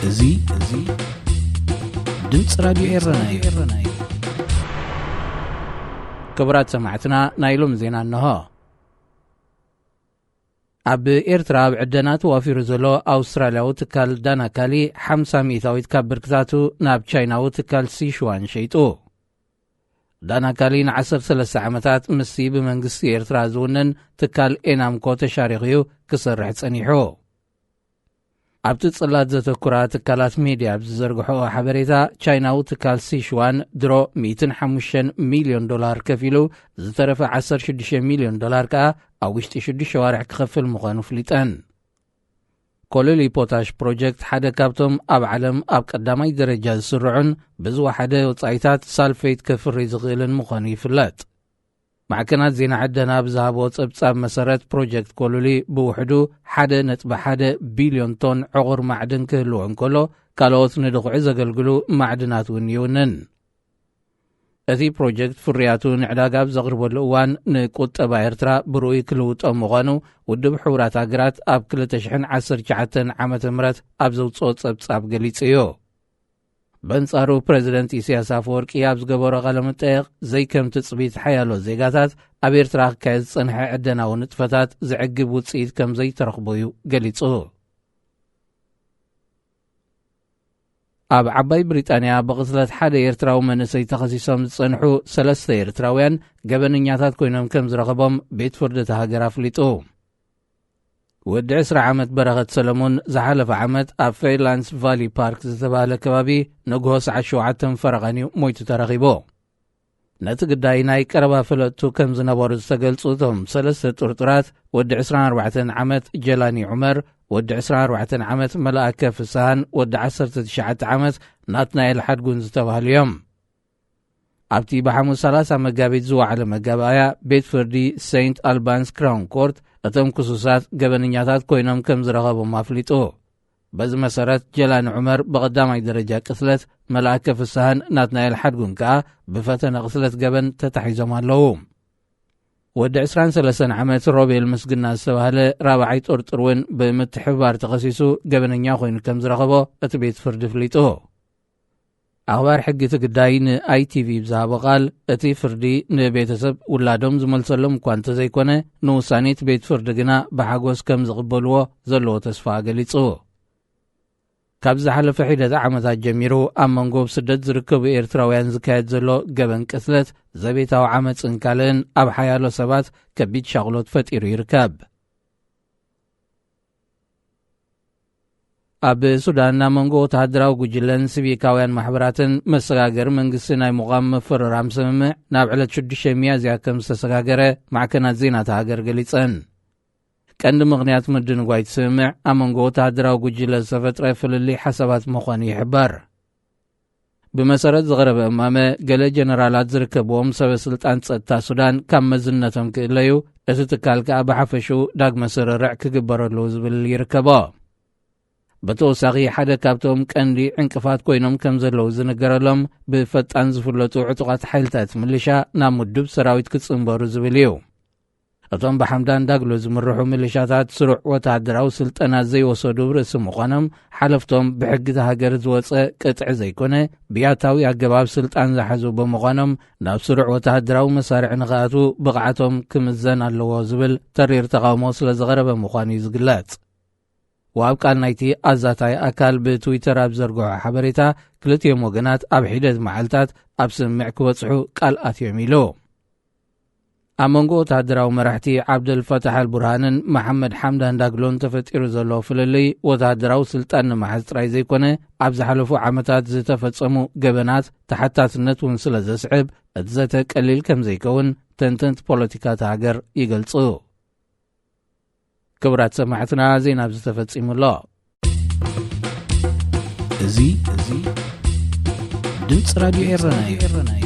እዚ፣ እዚ ድምፂ ራዲዮ ኤረና እዩ። ክቡራት ሰማዕትና፣ ናይ ሎም ዜና እንሆ። ኣብ ኤርትራ ኣብ ዕደና ተዋፊሩ ዘሎ ኣውስትራልያዊ ትካል ዳናካሊ ሓምሳ ሚእታዊት ካብ ብርክታቱ ናብ ቻይናዊ ትካል ሲሽዋን ሸይጡ። ዳናካሊ ን ዓሰርተ ሰለስተ ዓመታት ምስቲ ብመንግስቲ ኤርትራ ዝውነን ትካል ኤናምኮ ተሻሪኹ እዩ ክሰርሕ ጸኒሑ። ኣብቲ ጽላት ዘተኩራ ትካላት ሜድያ ኣብ ዝዘርግሖ ሓበሬታ፣ ቻይናዊ ትካል ሲሽዋን ድሮ ሚእትን ሓሙሽተን ሚልዮን ዶላር ከፊሉ፣ ዝተረፈ ዓሰርተ ሽዱሽተ ሚልዮን ዶላር ከኣ ኣብ ውሽጢ ሽዱሽተ ዋርሕ ክኸፍል ምዃኑ ፍሊጠን። ኮለሊ ፖታሽ ፕሮጀክት ሓደ ካብቶም ኣብ ዓለም ኣብ ቀዳማይ ደረጃ ዝስርዑን ብዝወሓደ ወጻኢታት ሳልፌት ከፍሪ ዝኽእልን ምዃኑ ይፍለጥ። ማዕከናት ዜና ዕደና ብዝሃቦ ጸብጻብ መሰረት፣ ፕሮጀክት ኮሉሊ ብውሕዱ ሓደ ነጥቢ ሓደ ቢልዮን ቶን ዕቑር ማዕድን ክህልዎ እንከሎ፣ ካልኦት ንድኹዒ ዘገልግሉ ማዕድናት እውን ይውንን። እቲ ፕሮጀክት ፍርያቱ ንዕዳጋ ኣብ ዘቕርበሉ እዋን፣ ንቁጠባ ኤርትራ ብርኡይ ክልውጦ ምዃኑ ውድብ ሕቡራት ሃገራት ኣብ ክልተ ሽሕን ዓሰርተ ትሽዓተን ዓመተ ምህረት ኣብ ዘውጽኦ ጸብጻብ ገሊጹ እዩ። በንጻሩ፣ ፕረዚደንት ኢሳያስ ኣፈወርቂ ኣብ ዝገበሮ ቃለ መጠየቕ፣ ዘይከም ትጽቢት ሓያሎ ዜጋታት፣ ኣብ ኤርትራ ክካየድ ዝጸንሐ ዕደናዊ ንጥፈታት ዘዕግብ ውጽኢት ከም ዘይተረኽቦ እዩ ገሊጹ። ኣብ ዓባይ ብሪጣንያ ብቕትለት ሓደ ኤርትራዊ መንእሰይ ተኸሲሶም ዝጸንሑ ሰለስተ ኤርትራውያን ገበነኛታት ኮይኖም ከም ዝረኸቦም ቤት ፍርዲ እታ ሃገር ኣፍሊጡ። ወዲ ዕስራ ዓመት በረኸት ሰለሙን ዝሓለፈ ዓመት ኣብ ፌርላንድስ ቫሊ ፓርክ ዝተባህለ ከባቢ ንግሆ ሰዓት ሸውዓተን ፈረቓን እዩ ሞይቱ ተረኺቡ። ነቲ ግዳይ ናይ ቀረባ ፈለጥቱ ከም ዝነበሩ ዝተገልጹ እቶም ሰለስተ ጥርጡራት፣ ወዲ ዕስራን ኣርባዕተን ዓመት ጀላኒ ዑመር፣ ወዲ ዕስራን ኣርባዕተን ዓመት መልኣከ ፍስሃን ወዲ ዓሰርተ ትሽዓተ ዓመት ናትናኤል ሓድጉን ዝተባህሉ እዮም። ኣብቲ ብሓሙስ ሰላሳ መጋቢት ዝወዓለ መጋባእያ፣ ቤት ፍርዲ ሴንት ኣልባንስ ክራውን ኮርት እቶም ክሱሳት ገበነኛታት ኮይኖም ከም ዝረኸቦም ኣፍሊጡ። በዚ መሰረት፣ ጀላኒ ዑመር ብቐዳማይ ደረጃ ቅትለት፣ መልኣከ ፍስሃን ናትናኤል ሓድጉን ከኣ ብፈተነ ቅትለት ገበን ተታሒዞም ኣለዉ። ወዲ ዕስራን ሰለስተን ዓመት ሮቤል ምስግና ዝተባህለ ራብዓይ ጥርጡር እውን ብምትሕብባር ተኸሲሱ ገበነኛ ኮይኑ ከም ዝረኸቦ እቲ ቤት ፍርዲ ኣፍሊጡ። ኣኽባር ሕጊ እቲ ግዳይ ንኣይቲቪ ብዝሃቦ ቃል፣ እቲ ፍርዲ ንቤተሰብ ውላዶም ዝመልሰሎም እኳ እንተዘይኮነ፣ ንውሳኔ እቲ ቤት ፍርዲ ግና ብሓጎስ ከም ዝቕበልዎ ዘለዎ ተስፋ ገሊጹ። ካብ ዝሓለፈ ሒደት ዓመታት ጀሚሩ፣ ኣብ መንጎ ኣብ ስደት ዝርከቡ ኤርትራውያን ዝካየድ ዘሎ ገበን ቅትለት፣ ዘቤታዊ ዓመጽን ካልእን ኣብ ሓያሎ ሰባት ከቢድ ሻቕሎት ፈጢሩ ይርከብ። ኣብ ሱዳን፣ ኣብ መንጎ ወተሃደራዊ ጉጅለን ሲቪካውያን ማሕበራትን መሰጋገሪ መንግስቲ ናይ ምቋም ምፍርራም ስምምዕ ናብ ዕለት ሽዱሽተ ሚያዝያ ከም ዝተሰጋገረ ማዕከናት ዜና እታ ሃገር ገሊጸን። ቀንዲ ምኽንያት ምድንጓይ እቲ ስምምዕ፣ ኣብ መንጎ ወተሃደራዊ ጉጅለ ዝተፈጥረ ፍልልይ ሓሳባት ምዃኑ ይሕበር። ብመሰረት ዝቐረበ እማመ፣ ገለ ጀነራላት ዝርከብዎም ሰበ ስልጣን ጸጥታ ሱዳን ካብ መዝነቶም ክእለዩ፣ እቲ ትካል ከኣ ብሓፈሽኡ ዳግመ ስርርዕ ክግበረሉ ዝብል ይርከቦ። ብተወሳኺ፣ ሓደ ካብቶም ቀንዲ ዕንቅፋት ኮይኖም ከም ዘለዉ ዝንገረሎም፣ ብፈጣን ዝፍለጡ ዕጡቓት ሓይልታት ምልሻ ናብ ምዱብ ሰራዊት ክጽንበሩ ዝብል እዩ። እቶም ብሓምዳን ዳግሎ ዝምርሑ ምልሻታት፣ ስሩዕ ወተሃደራዊ ስልጠና ዘይወሰዱ ርእሲ ምዃኖም፣ ሓለፍቶም ብሕጊ እታ ሃገር ዝወጸ ቅጥዒ ዘይኮነ፣ ብያታዊ ኣገባብ ስልጣን ዝሓዙ ብምዃኖም፣ ናብ ስሩዕ ወተሃደራዊ መሳርዒ ንኽኣትዉ ብቕዓቶም ክምዘን ኣለዎ ዝብል ተሪር ተቓውሞ ስለ ዝቐረበ ምዃኑ እዩ ዝግለጽ። ወሃብ ቃል ናይቲ ኣዛታይ ኣካል ብትዊተር ኣብ ዘርግሖ ሓበሬታ፣ ክልቲኦም ወገናት ኣብ ሒደት መዓልታት ኣብ ስምምዕ ክበጽሑ ቃል ኣትዮም ኢሉ። ኣብ መንጎ ወተሃደራዊ መራሕቲ ዓብደል ፈታሕ ኣልቡርሃንን መሓመድ ሓምዳን ዳግሎን ተፈጢሩ ዘሎ ፍልልይ፣ ወተሃደራዊ ስልጣን ንምሓዝ ጥራይ ዘይኮነ፣ ኣብ ዝሓለፉ ዓመታት ዝተፈጸሙ ገበናት ተሓታትነት እውን ስለ ዘስዕብ፣ እቲ ዘተ ቀሊል ከም ዘይከውን ተንተንቲ ፖለቲካ እታ ሃገር ይገልጹ። ክቡራት ሰማዕትና፣ ዜና ኣብዚ ተፈጺሙ ኣሎ። እዚ፣ እዚ ድምፂ ራዲዮ ኤረና እዩ።